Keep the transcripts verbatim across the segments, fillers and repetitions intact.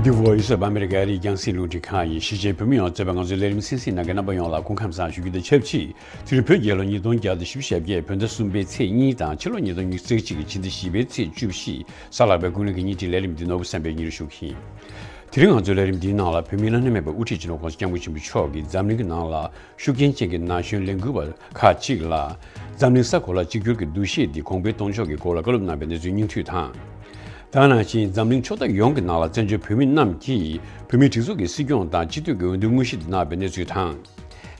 The Voice of America ཨ་རིའི་རྒྱང་སྲིང་རླུང་འཕྲིན་ཁང་ཡིན། གཞིས་བྱེས་བོད་མི་ཡོངས་གཙོས་པའི་ང་ཚོའི་ལས་རིམ་གསན་གཟིགས་གནང་མཁན་རྣམ་པ་ཡོངས་ལ་སྐུ་ཁམས་བཟང་ཞུ་རྒྱུ་དང་ཆབས་ཅིག་དེ་རིང་བོད་རྒྱལ་ལོ་ཉིས་སྟོང་བརྒྱ་དང་བཞི་བཅུ་ཞེ་བརྒྱད་བོད་ཟླ་གསུམ་པའི་ཚེས་གཉིས་དང་ཕྱི་ལོ་ཉིས་སྟོང་ཉི་ཤུ་རྩ་གཅིག་གི་ཕྱི་ཟླ་བཞི་པའི་ཚེས་བཅུ་བཞི། གཟའ་ལྷག་པའི་ཀུན་གླེང་གི་ཉིན་གཅིག་ལས་རིམ་འདི་ནོར་བུ་བསམ་འཕེལ་གྱིས་སྙན་སྒྲོན་ཞུ་གི་ཡིན། དེ་རིང་ང་ཚོའི་ལས་རིམ་འདིའི་ནང་ལ་བོད་མིའི་བླ་ན་མེད་པའི་དབུ་ཁྲིད་སྤྱི་ནོར་༸གོང་ས་༸སྐྱབས་མགོན་ཆེན་པོ་མཆོག་གིས་འཛམ་གླིང་གི་ནང་ལ་ཤུགས་རྐྱེན་ཅན་གྱི་ན་གཞོན་ལས་འགུལ་བ་ཁག་ཅིག་ལ་འཛམ་གླིང་ས་གོ་ལ་གཅིག་གྱུར་གྱི་འདུ་ཤེས་འདི་གོང་འཕེལ་གཏོང་ཕྱོགས་ཀྱི་སྐོར་ལ་བཀའ་སློབ་གནང་བའི་གནས་ཚུལ་སྙིང་བསྡུས་དང་། ད་ག་ནང་བཞིན་འཛམ་གླིང་ཕྱོགས་མཐའ་ཡོངས་ཀྱི་ནང་ལ་བཙན་བྱོལ་བོད་མི་རྣམས་ཀྱིས་བོད་མིའི་སྒྲིག་འཛུགས་ཀྱི་སྲིད་སྐྱོང་དང་སྤྱི་འཐུས་ཀྱི་འོས་བསྡུའི་དངོས་གཞི་འདི་གནང་བའི་གནས་ཚུལ་དང་།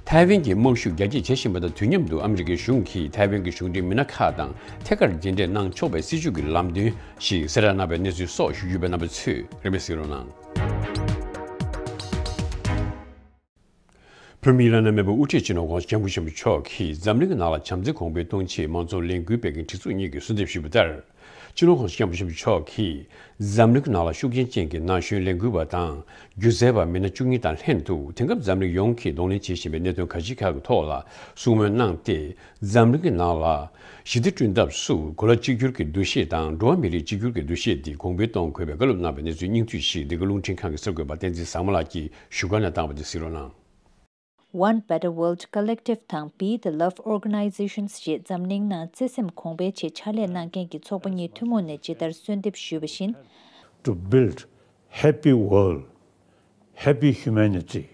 ཐའེ་ཝན་གྱི་དམག་ཤུགས་རྒྱ་སྐྱེད་བྱེད་བཞིན་པ་དང་དུས་མཉམ་དུ་ཨ་མི་རི་ཀའི་གཞུང་གིས་ཐའེ་ཝན་གྱི་གཞུང་འབྲེལ་མི་སྣ་ཁག་དང་ཐད་ཀར་མཇལ་འཕྲད་གནང་ཆོག་པའི་སྲིད་བྱུས་ཀྱི་ལམ་སྟོན་ཞིག་གསལ་བསྒྲགས་གནང་བའི་གནས་ཚུལ་སོགས་ཞུ་རྒྱུ་ཡོད་པས་རྣམ་པ་ཚོས་རིན་མེད་གཟིགས་རོགས་གནང་། བོད་མིའི་བླ་ན་མེད་པའི་དབུ་ཁྲིད་སྤྱི་ནོར་༸གོང་ས་༸སྐྱབས་མགོན་ཆེན་པོ་མཆོག་གིས་འཛམ་གླིང་གི་ནང་ལ་བྱམས་བརྩེ་གོང་འཕེལ་གཏོང་ཆེད་མང་གཙོ་ལས་འགུལ་སྤེལ་མཁན་སྒྲིག་འཛུགས་གཉིས་ཀྱིས་གསོལ་འདེབས་ཞུས་པ་ལྟར། སྤྱི་ནོར་༸གོང་ས་༸སྐྱབས་མགོན་ཆེན་པོ་མཆོག་གིས་འཛམ་གླིང་གི་ནང་ལ་ཤུགས་རྐྱེན་ཅན་གྱི་ན་གཞོན་ལས་འགུལ་བ་དང་སྒྱུ་རྩལ་བ་མི་སྣ་བཅུ་གཉིས་དང་ལྷན་དུ་དེང་སྐབས་འཛམ་གླིང་ཡོངས་ཀྱིས་གདོང་ལེན་བྱེད་བཞིན་པའི་གནད་དོན་ཁག་ཅིག་ཁག་གི་ཐོག་ལ་གསུང་མོལ་གནང་སྟེ། འཛམ་གླིང་གི་ནང་ལ་ཞི་བདེ་བསྐྲུན་ཐབས་སུ་གོ་ལ་གཅིག་གྱུར་གྱི་འདུ་ཤེས་དང་འགྲོ་བ་མི་རིགས་གཅིག་གྱུར་གྱི་འདུ་ཤེས་འདི་གོང་འཕེལ་གཏོང་དགོས་པའི་བཀའ་སློབ་གནང་བའི་གནས་ཚུལ་སྙིང་བསྡུས་ཤིག་འདི་ག་རླུང་འཕྲིན་ཁང་གི་གསར་འགོད་པ་བསྟན་འཛིན་བཟང་མོ་ལགས་ཀྱིས་བཞུགས་སྒར་ནས་བཏང་བ་དེ་གཟིགས་རོགས་གནང་། One Better World Collective དང་Be the Love Organizations ཞེས་འཛམ་གླིང་ནང་བརྩེ་སེམས་གོང་འཕེལ་ཆེད་ཕྱག་ལས་གནང་མཁན་གྱི་ཚོགས་པ་གཉིས་ཐུན་མོང་ནས་ཇི་ལྟར་གསོལ་འདེབས་ཞུས་པ་བཞིན། To build happy world, happy humanity.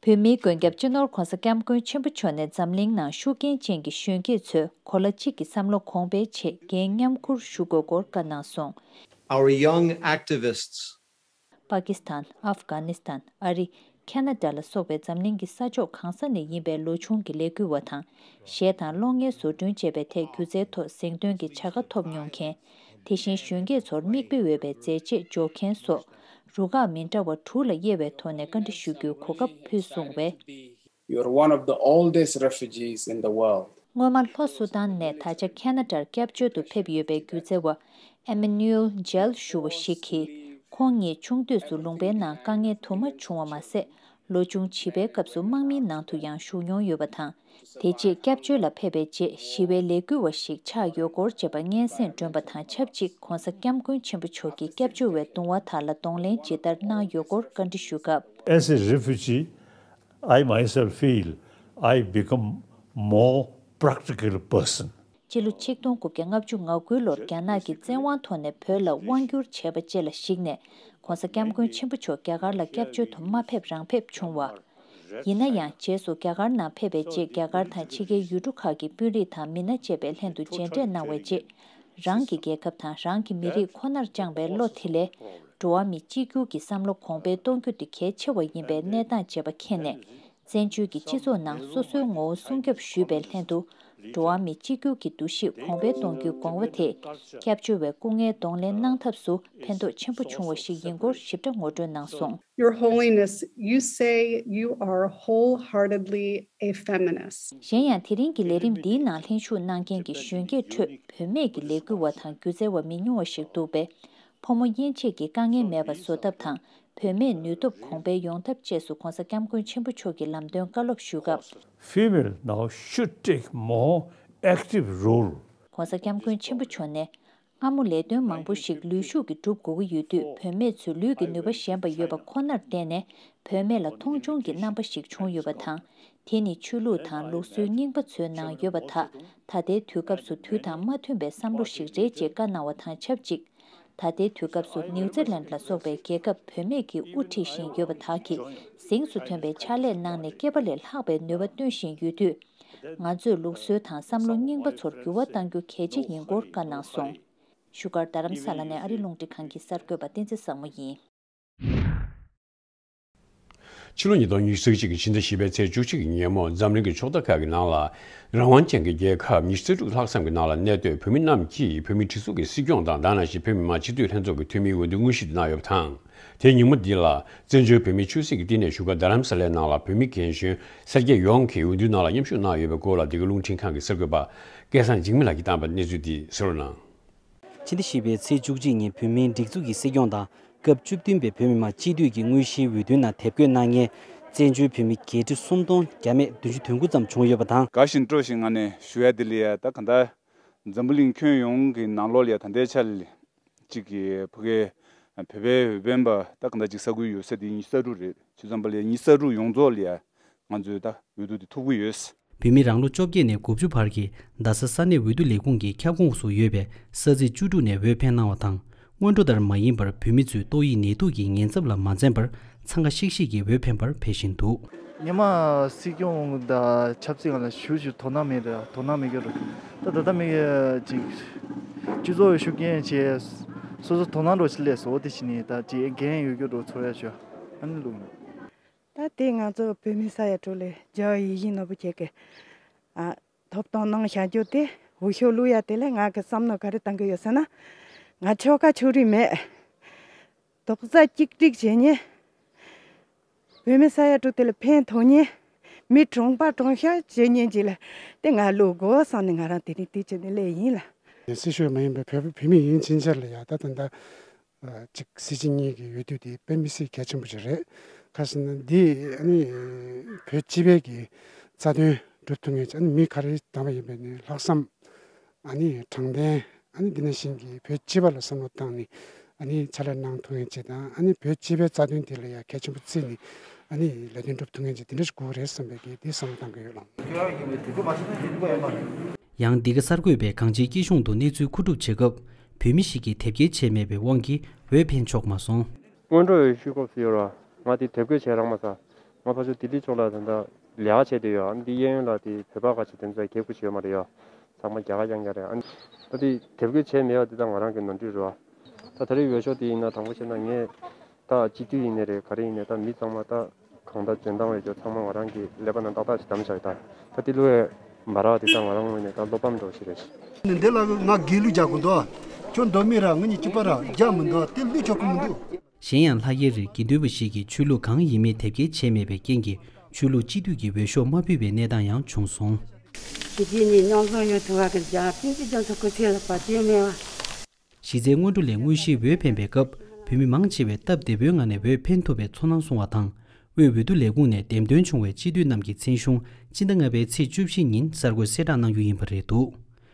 བོད་མིའི་མགོན་སྐྱབས་སྤྱི་ནོར་༸གོང་ས་༸སྐྱབས་མགོན་ཆེན་པོ་མཆོག་ནས་འཛམ་གླིང་ནང་ཤུགས་རྐྱེན་ཅན་གྱི་གཞོན་སྐྱེས་ཚོས་གོ་ལ་གཅིག་གི་བསམ་བློ་གོང་འཕེལ་ཆེད་འགན་མཉམ་འཁུར་ཞུ་དགོས་སྐོར་བཀའ་གནང་སོང་། Our young activists པ་ཀི་སི་ཐན། ཨབ་གྷ་ནི་སི་ཐན། ཨ་རི། ཁེ་ན་ཌ་ལ་སོགས་པའི་འཛམ་གླིང་གི་ས་ཕྱོགས་གང་ས་ནས་ཡིན་པའི་ལོ་ཆུང་གི་ལས་འགུལ་བ་དང་། གཞས་དང་གློག་བརྙན་བཟོ་སྐྲུན་བཅས་པའི་ཐད་སྒྱུ་རྩལ་ཐོག་གཟེངས་ཐོན་གྱི་བྱ་དགའ་ཐོབ་མྱོང་མཁན། དེ་བཞིན་གཞོན་སྐྱེས་ཚོར་མིག་དཔེ་འོས་པའི་མཛད་རྗེས་འཇོག་མཁན་སོགས། རུ་ཁག་མི་འདྲ་བ་དྲུག་ལ་དབྱེ་བའི་ཐོག་ནས་བཀའ་འདྲི་ཞུ་རྒྱུའི་གོ་སྐབས་ཕུལ་སོང་བས། You're one of the oldest refugees in the world. སྔོན་མ་ལྷོ་སུ་དཱན་ནས་ད་ཆ་ཁེ་ན་ཌར་སྐྱབས་བཅོལ་དུ་ཕེབས་ཡོད་པའི་སྒྱུ་རྩལ་བ་ཨེ་མེ་ནུ་ཨེལ་ཇལ་ཞུ་བ་ཞིག་གིས། ཁོང་ཉིད་ཆུང་དུས་སུ་ལུང་པའི་ནང་དཀའ་ངལ་དུ་མ་བྱུང་བ་མ་ཟད། ལོ་ཆུང་བྱིས་པའི་སྐབས་སུ་དམག་མིའི་ནང་དུ་ཡང་ཞུགས་མྱོང་ཡོད་པ་དང་། དེ་རྗེས་སྐྱབས་བཅོལ་ལ་ཕེབས་པའི་རྗེས་ཞི་བའི་ལས་འགུལ་བ་ཞིག་ཆགས་ཡོད་སྐོར་བཅས་པ་སྙན་སེང་བསྒྲོན་པ་དང་ཆབས་ཅིག ༸གོང་ས་༸སྐྱབས་མགོན་ཆེན་པོ་མཆོག་གིས་སྐྱབས་བཅོལ་བའི་གདུང་བ་དག་ལ་གདོང་ལེན་ཇི་ལྟར་གནང་ཡོད་སྐོར་བཀའ་འདྲི་ཞུ་སྐབས། As a refugee, I myself feel I become more practical person. སྤྱི་ལོ་ཆིག་སྟོང་དགུ་བརྒྱ་ལྔ་བཅུ་ང་དགུ་ལོར་རྒྱ་ནག་གིས་བཙན་དབང་ཐོག་ནས་བོད་ལ་དབང་བསྒྱུར་བྱས་པ་བཅས་ལ་གཞིགས་ནས་༸གོང་ས་༸སྐྱབས་མགོན་ཆེན་པོ་མཆོག་རྒྱ་གར་ལ་སྐྱབས་བཅོལ་དུ་མ་ཕེབས་རང་ཕེབས་བྱུང་བ། ཡིན་ན་ཡང་རྗེས་སུ་རྒྱ་གར་ནང་ཕེབས་པའི་རྗེས་རྒྱ་གར་དང་ཕྱི་རྒྱལ་ཡུལ་གྲུ་ཁག་གི་དཔོན་རིགས་དང་མི་སྣ་བཅས་པའི་ལྷན་དུ་མཇལ་འཕྲད་གནང་བའི་རྗེས། རང་གི་རྒྱལ་ཁབ་དང་རང་གི་མི་རིགས་ཁོ་ནར་བཅངས་པའི་བློ་དེ་ལས། འགྲོ་བ་མི་གཅིག་གྱུར་གྱི་བསམ་བློ་གོང་འཕེལ་གཏོང་རྒྱུ་དེ་གལ་ཆེ་བ་ཡིན་པའི་གནས་སྟངས་བཅས་པ་མཁྱེན་ནས། བཙན་བྱོལ་གྱི་སྤྱི་ཚོགས་ནང་སོ་སོའི་ངོ་བོ་སྲུང་སྐྱོབ་ཞུས་པའི་ལྷན་དུ། འགྲོ་བ་མི་གཅིག་གྱུར་གྱི་འདུ་ཤེས་གོང་འཕེལ་གཏོང་རྒྱུའི་དགོངས་པ་དེས། སྐྱབས་བཅོལ་བའི་སྐུ་ངལ་གདོང་ལེན་གནང་ཐབས་སུ་ཕན་ཐོགས་ཆེན་པོ་བྱུང་བ་ཞིག་ཡིན་སྐོར་ཞིབ་ཕྲ་ངོ་སྤྲོད་གནང་སོང་། Your Holiness, you say you are wholeheartedly a feminist. གཞན་ཡང་དེ་རིང་གི་ལས་རིམ་འདིའི་ནང་ལྷན་ཞུགས་གནང་མཁན་གྱི་གཞོན་སྐྱེས་ཁྲོད་བུད་མེད་ཀྱི་ལས་འགུལ་བ་དང་སྒྱུ་རྩལ་བ་མི་ཉུང་བ་ཞིག་འདུག་པས། ཕོ་མོ་དབྱེ་འབྱེད་ཀྱི་དཀའ་ངལ་མེད་པ་བཟོ་ཐབས་དང་། བུད་མེད་ནུས་སྟོབས་གོང་འཕེལ་ཡོང་ཐབས་བཅས་སུ་༸གོང་ས་༸སྐྱབས་མགོན་ཆེན་པོ་མཆོག་གིས་ལམ་སྟོན་བཀའ་སློབ་ཞུ་སྐབས། Female now should take more active role. ༸གོང་ས་༸སྐྱབས་མགོན་ཆེན་པོ་མཆོག་ནས། སྔ་མོ་ལས་དོན་མང་པོ་ཞིག་ལུས་ཤུགས་ཀྱིས་སྒྲུབ་དགོས་ཀྱི་ཡོད་དུས་བུད་མེད་ཚོས་ལུས་ཀྱི་ནུས་པ་ཞན་པ་ཡོད་པ་ཁོ་ནར་བརྟེན་ནས་བུད་མེད་ལ་མཐོང་ཆུང་གི་རྣམ་པ་ཞིག་བྱུང་ཡོད་པ་དང་། དེ་ནི་ཆོས་ལུགས་དང་ལུགས་སྲོལ་རྙིང་པ་ཚོའི་ནང་ཡོད་པ་དག་ད་ལྟའི་དུས་སྐབས་སུ་དུས་དང་མ་མཐུན་པའི་བསམ་བློ་ཞིག་རེད་ཅེས་བཀའ་གནང་བ་དང་ཆབས་ཅིག་ད་ལྟའི་དུས་སྐབས་སུ་ནིའུ་ཛི་ལན་ལ་སོགས་པའི་རྒྱལ་ཁབ་བུད་མེད་ཀྱིས་དབུ་ཁྲིད་བཞིན་ཡོད་པ་དག་གིས་གཟེངས་སུ་ཐོན་པའི་ཕྱག་ལས་གནང་ནས་སྐྱེས་པ་ལས་ལྷག་པའི་ནུས་པ་བཏོན་བཞིན་ཡོད་དུས། ང་ཚོས་ལུགས་སྲོལ་དང་བསམ་བློ་རྙིང་པ་ཚོར་འགྱུར་བ་གཏང་རྒྱུ་གལ་ཆེ་ཡིན་སྐོར་བཀའ་གནང་སོང་། བཞུགས་སྒར་རྡ་རམ་ས་ལ་ནས་ཨ་རི་རླུང་འཕྲིན་ཁང་གི་གསར་འགོད་པ་བསྟན་འཛིན་བཟང་མོ་ཡིན། ཕྱི་ལོ་ཉིས་སྟོང་ཉི་ཤུ་རྩ་གཅིག་གི་ཕྱི་ཟླ་བཞི་པའི་ཚེས་བཅུ་གཅིག་གི་ཉིན་མོ་འཛམ་གླིང་གི་ཕྱོགས་མཐའ་ཁག་གི་ནང་ལ་རང་དབང་ཅན་གྱི་རྒྱལ་ཁབ་ཉི་ཤུ་རྩ་དྲུག་ལྷག་ཙམ་གྱི་ནང་ལ་གནས་སྡོད་བོད་མི་རྣམས་ཀྱིས་བོད་མིའི་སྒྲིག་འཛུགས་ཀྱི་སྲིད་སྐྱོང་དང་ད་ནང་བཞིན་བོད་མི་མང་སྤྱི་འཐུས་ལྷན་ཚོགས་ཀྱི་འཐུས་མིའི་འོས་བསྡུའི་དངོས་གཞི་དེ་གནང་ཡོད་པ་དང་། དེའི་ཉིན་མོ་འདི་ལ་བཙན་བྱོལ་བོད་མིའི་ཆོས་སྲིད་ཀྱི་བསྟི་གནས་བཞུགས་སྒར་རྡ་རམ་ས་ལའི་ནང་ལ་བོད་མི་རྒན་གཞོན་སེར་སྐྱ་ཡོངས་ཀྱིས་འོས་བསྡུའི་ནང་ལ་མཉམ་ཞུགས་གནང་ཡོད་པའི་སྐོར་ལ་འདི་ག་རླུང་འཕྲིན་ཁང་གི་གསར་འགོད་པ་སྐལ་བཟང་འཇིགས་མེད་ལགས་ཀྱིས་བཏང་བའི་གནས་ཚུལ་འདི་གསན་རོགས་གནང་། ཕྱི་ཟླ་བཞི་པའི་ཚེས་བཅུ་གཅིག་ཉིན་བོད་མིའི་སྒྲིག་འཛུགས་ཀྱི་སྲིད་སྐྱོང་དང་སྐབས་བཅུ་བདུན་པའི་བོད་མི་མང་སྤྱི་འཐུས་ཀྱི་དངོས་གཞིའི་འོས་བསྡུའི་ནང་དེབ་འགོད་གནང་མཁན་བཙན་བྱོལ་བོད་མི་བརྒྱད་ཁྲི་སུམ་སྟོང་བརྒྱ་མེད་བདུན་ཅུ་དོན་དགུ་ཙམ་བྱུང་ཡོད་པ་དང་། དགའ་བཞིན་སྤྲོ་བཞིན་ངང་ནས་ཞུ་ཡ་དེ་ལ་ཡ་ད་ག་འདྲ་འཛམ་བུ་གླིང་ཁྱོན་ཡོངས་ཀྱི་ནང་ལོགས་ལ་ཡ་ད་ལྟའི་ཆ་ལ་གཅིག་གི་ཕ་གིའི་ བོད་པའི་འོས་འཕེན་པ་ད་ག་འདྲ་ཅིག་ས་ཁུལ་ཡོད་ས་དེ་ཉི་ཤུ་རྩ་དྲུག་རེད། བྱས་ཙང་པ་ལས་ཉི་ཤུ་རྩ་དྲུག་ཡོངས་རྫོགས་ལ་ཡ་ང་ཚོས་ད་འོས་བསྡུ་དེ་ཐོབ་ཀྱི་ཡོད། བོད་མི་རང་ལོ་བཅོ་བརྒྱད་ནས་དགུ་བཅུ་བར་གྱི་རྡ་ས་ས་གནས་འོས་བསྡུ་ལས་ཁུངས་ཀྱི་ཁྱབ་ཁོངས་སུ་ཡོད་པའི་ས་ཚིགས་བཅུ་དྲུག་ནས་འོས་འཕེན་གནང་བ་དང་། སྔོན་འགྲོ་ལྟར་མ་ཡིན་པར་བོད་མི་ཚོས་ཏོག་དབྱིབས་ནད་དུག་གི་ཉེན་ཚབས་ལ་མ་འཛེམས་པར་འཚང་ཁ་ཤིག་ཤིག་གིས་འོས་འཕེན་པར་ཕེབས་བཞིན་འདུག། སྔོན་མ་སྲིད་སྐྱོང་དང་ཆབ་སྲིད་སྒང་ལ་ཞུ་ཞུ་དོ་སྣང་མེད་དེ་དོ་སྣང་མེད་ཀྱི་རེད། ད་ད་ལྟ་མི་ཅིག་སྤྱི་ཚོགས་ཤུགས་རྐྱེན་བྱས་སོ་སོ་དོ་སྣང་འགྲོ་ཆེད་ལས་སོ་དེ་བྱས་ནས་ད་ཅིག་འགན་ཡོད་རྒྱུ་འགྲོ་ཚོར་ཡ་ཞུ་ཨ་ནི་ལུགས། ད་དེ་ང་ཚོ་བོད་མི་ས་ཡ་དྲུག་ལས་རྒྱ་ཡིག་ཡིན་ནོར་བུ་ཁྱེད་ཀྱི་ཨ་ཐོབ་ཐང་གནང་བཞག་རྒྱུ་དེ་འོས་ཤོག་བླུག་ཡ་དེ་ལས་ང་གི་བསམ་མནོ་ག་རེ་བཏང་གི་ཡོད་ཟེར་ན། ང་ཆོལ་ཁ་ཆོས་རིག་མེད། རྡོག་རྩ་གཅིག་སྒྲིལ་བྱེད་ཉེན། བོད་མི་ས་ཡ་དྲུག་དེ་ལ་ཕན་ཐོགས་ཉེན། མི་གྲོངས་པ་གྲོངས་ཤག་བྱེད་ཉེན་གྱི་ལ་དེ་ང་བླུག་དགོས་བསམ་ནས་ང་རང་དེ་རིང་དེ་བྱས་ནས་སླེབས་ཡིན་ལ། སྲིད་ཤོད་མ་ཡིན་པའི་བོད་བོད་མི་ཡིན་ཕྱིན་ཆད་ལ་ཡ་ད་ད་ད། ཅིག་སྲིད་སྤྱི་གཉིས་ཀྱི་འོས་བསྡུ་དེ་དཔེ་མི་སྲིད་གལ་ཆེན་པོ་ཞིག་རེད། ག་ཟེར་ན་འདི་ཨ་ནི་བོད་སྤྱི་པའི་གི་རྩ་དོན་སྒྲུབ་ཐུབ་མཁན་ཅིག་ཨ་ནི་མི་ག་རེ་བདམས་པ་ཡིན་པའི་ནི་ལྷག་བསམ་ཨ་ནི་དྲང་བདེན་ཨ་ནི་འདི་ནང་བཞིན་གྱི་བོད་སྤྱི་པ་ལ་བསམ་བློ་བཏང་ནས་ཨ་ནི་ཕྱག་ལས་གནང་ཐུབ་མཁན་ཅིག་དང་ཨ་ནི་བོད་སྤྱི་པའི་རྩ་དོན་དེ་ལ་ཡང་གལ་ཆེན་པོ་བརྩིས་ནས་ཨ་ནི་ལས་དོན་སྒྲུབ་ཐུབ་མཁན་ཅིག་དེ་འདྲ་ཞིག་དགོས་རེད་བསམ་པའི་གི་དེ་བསམ་བློ་བཏང་གི་ཡོད་ལགས། ཡང་འདི་ག་གསར་འགོད་པས་གང་ཅིའི་སྐྱིད་གཤོངས་དུ་གནས་ཚུལ་མཁོ་སྒྲུབ་བྱེད་སྐབས། བོད་མི་ཞིག་གིས་དེབ་སྐྱེལ་བྱས་མེད་པའི་དབང་གིས་འོས་འཕེན་ཆོག་མ་སོང་། སྔོན་འགྲོ་འོས་ཤོག་ཁོབ་སུ་ཡོད་ར། ང་དེ་དེབ་སྐྱེལ་བྱས་རག་མ་སོང་། ང་ཕར་ཚུར་ལྡི་ལི་ཕྱོགས་ལ་ད་ལྟ་ལས་ཀ་བྱས་བསྡད་ཡོད། ཨ་ནི་འདི་གཡས་གཡོན་ལ་དེ་བོད་པ་ཁ་ཅིག་དེ་ཚོ་གད་སྐུ་བྱེད་ཡོད་མ་རེད་ཡ། ཚང་མ་རྒྱ་གར་རྐྱང་རྐྱང་རེད། ཨ་ནི་ད་དེ་དེབ་སྐྱེལ་བྱས་མེད་པ་འདི་ད་ང་རང་གི་ནོར་འཁྲུལ་རེད་བ། ད་ད་རེས་འོས་ཤོག་དེ་ཡིན་ན་དྲང་པོ་བཤད་ན་ངས་ད་སྤྱི་འཐུས་ཡིན་ནའི་རེད། ག་རེ་ཡིན་ནའི་ད་མི་ཚང་མ་ད་གང་ལྟར་འཇོན་ཐང་ཡོད་རྒྱུ་ཚང་མ་ང་རང་གི་ཀླད་པ་ནང་ཏག་ཏག་ཞིག་བསྡམས་བཞག་ད་ད་དེ་བླུག་ཡས་མ་རག་དེ་ད་ང་རང་ངོས་ནས་ད་བློ་ཕམ་འདྲ་བོ་ཞིག་རེད། འདི་ལ་ང་སྒེར་ལུགས་རྒྱག་དགོས་འདུག་ཁྱོད་མདོ་མི་ར་ང་གཉིས་གཅིག་པ་ར་རྒྱག་མི་འདུག་དེ་བླུག་ཆོག་གི་མི་འདུག་གཞན་ཡང་ལྷག་དཀར་རི་དགེ་འདུན་པ་ཞིག་གིས་ཆོས་ལུགས་གང་ཡིན་མིན་དེབ་སྐྱེལ་བྱས་མེད་པའི་རྐྱེན་གྱིས་ཆོས་ལུགས་སྤྱི་འཐུས་ཀྱི་འོས་ཤོག་མ་ཕུལ་བའི་གནས་སྟངས་ཡང་བྱུང་སོང་། དེ་རྗེས་ནས་མཉམ་འཛོམས་ཡོང་ཐུབ་པ་གི་རྒྱ་ཕྱིན་ཅི་ཅང་ཐུབ་ཁུ་ཚེ་ལ་བ་དེ་མེད་བ། གཞི་རྩའི་སྔོན་འགྲོ་ལས་དངོས་གཞིའི་འོས་འཕེན་པའི་སྐབས་བོད་མི་མང་ཆེ་བས་སྟབས་བདེ་པོའི་ངང་ནས་འོས་འཕེན་ཐུབ་པའི་ཚོར་སྣང་གསུངས་བ་དང་། དབུས་འོས་བསྡུ་ལས་ཁུངས་ནས་འདེམས་ཐོན་བྱུང་བའི་སྤྱི་འཐུས་རྣམས་ཀྱི་མཚན་གཞུང་སྤྱི་ཟླ་ལྔ་པའི་ཚེས་བཅུ་བཞི་ཉིན་གསར་འགོད་གསལ་བསྒྲགས་གནང་རྒྱུ་ཡིན་པ་རེད་འདུག་